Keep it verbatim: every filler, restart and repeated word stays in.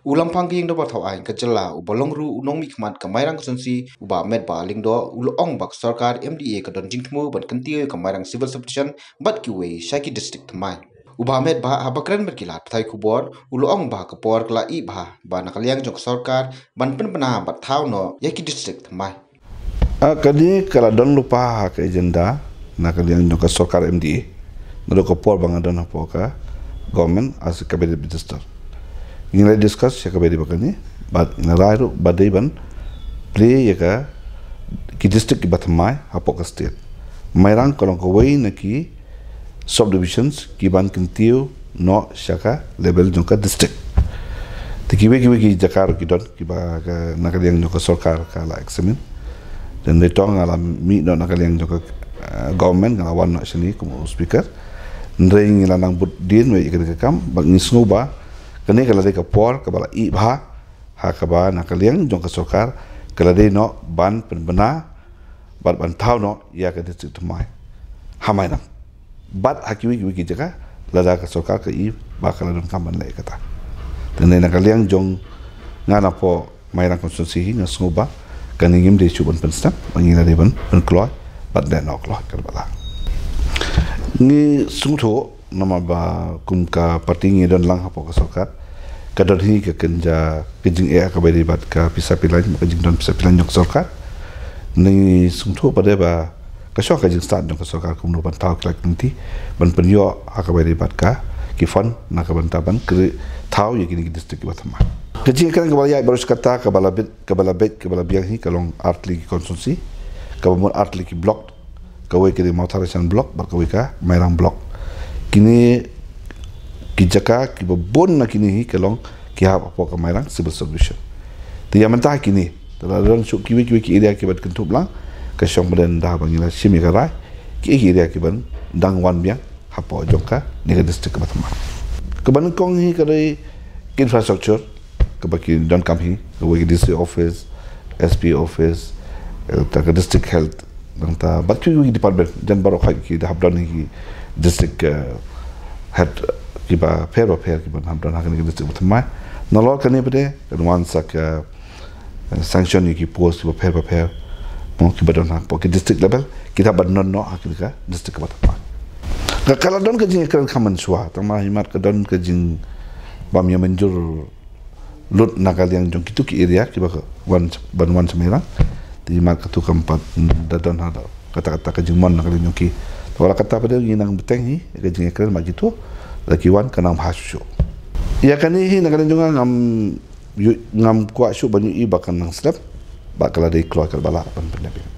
U Lamphang ka Ïing Dorbar Thaw Aiñ ka Jylla, uba long ruh u nongmihkhmat ka Mairang Constituency, u Bah Metbah Lyngdoh, u la ong ba ka sorkar M D A ka don jingthmu ban kyntiew ïa ka Mairang Civil Subdivision bad kiwei sha ki district thymmai. U Bah Metbah haba kren bad ki lad pathai khubor, u la ong ba ka por ka la ih bha ba na ka liang jong ka sorkar ban pynbna bad thaw noh ïa ki district thymmai. Ah, kane ka la don lypa ha ka agenda na ka liang jong ka sorkar M D A. Naduh ka por ba nga don hapoh ka government as a cabinet minister. Ngi la discuss ïa kaba ïadei bad kane, bad ngi la rai ruh ba dei ban plie ïa ka ki district kiba thymmai hapoh ka state. Mairang ka long kawei na ki subdivisions ki ban kyntiew noh sha ka level jong ka district. Te kiwei kiwei ki jaka ruh ki don kiba ka, na ka liang jong ka sorkar ka la examine. Te ngi tong nga la mih noh na ka liang jong ka, eh, government, nga la wan noh shane kum u speaker. Hynrei ngi la nang bud dien wei ïa kane ka kam, bad ngi sngew ba kane ka la dei ka por kaba la ih bha, ha kaba na ka liang jong ka sorkar ka la dei noh ban pynbna bad ban thaw noh ïa ka district thymmai ha Mairang bad ha kiwei kiwei ki jaka, lada ka sorkar ka ïohi ba ka la donkam ban leh kata. Te na ka liang jong nga napoh Mairang Constituency hi nga sngew ba kane ngim dei shuh ban pynsngew, ba ngi la dei ban pynkloi bad leh noh kloi kaba lah. Ngi sngewthuh namar ba kum ka party ngi don lang hapoh ka sorkar, ka don hi ka kynja ka jingeh kaba ïadei bad ka pisa pilan, ka jingdon pisa pilan jong ka sorkar. Ngi sngewthuh pat de ba ka shong ka jingstad jong ka sorkar kumno ban thaw ki lad ki lynti, ban pynïoh ha kaba ïadei bad ka ki fund na ka bynta ban kri thaw ïa kine ki district kiba thymmai. Ka jingkren kaba la ïaid baroh shi katta, kaba la bit, kaba la bit, kaba la biang hi ka long artylli ki constituency, kaba mut artylli ki block, kawei ka dei Mawthadraishan block bad kawei ka Mairang block. Kine ki jaka kiba bun na kine hi ka long ki hap hapoh ka Mairang Civil Subdivision. Te ïa mynta kine, te la don shuh kiwei kiwei ki area kiba kynthup lang, ka shong pat de ynda ba ngi la shim ïa ka rai, ki, ki area kiban dang wan biang hapoh jong kane ka district kaba thymmai. Kaba nyngkong hi ka dei ki infrastructure, kaba ki donkam hi, kawei ka D C office, S P office, eh, ta ka district health, nangta bad kiwei kiwei ki department, jan baroh khoit ki da hap don hi ki district, eh, head kiba pher bapher kiban hap don ha kane ka district ba thymmai. Nalor kane pat de kan wan sa ka, eh, sanction ïa ki post kiba pher bapher, mo, kiba don hapoh ki district level, ki da hap ban don noh ha kane ka district kaba thymmai. Ka, ka la don ka jingïakren kham mynshuwa, tangba imat ka don ka jingbym ïamynjur lut na ka liang jong kito ki area kiba ka wan, ban wan sha Mairang. Te imat katu kam pat da don ha da kata kata ka jingmon na ka liang jong ki. Te wat la katta pat de ngi nang bteng hi ka jingïakren bad kito, lada ki wan kan nang bha shuh shuh. Ïa kane hi na ka liang jong nga ngam ïoh, ngam kwah shuh ban ïohi ba kan nang slem, ba ka la dei kloi kaba lah ban pyndep ïa.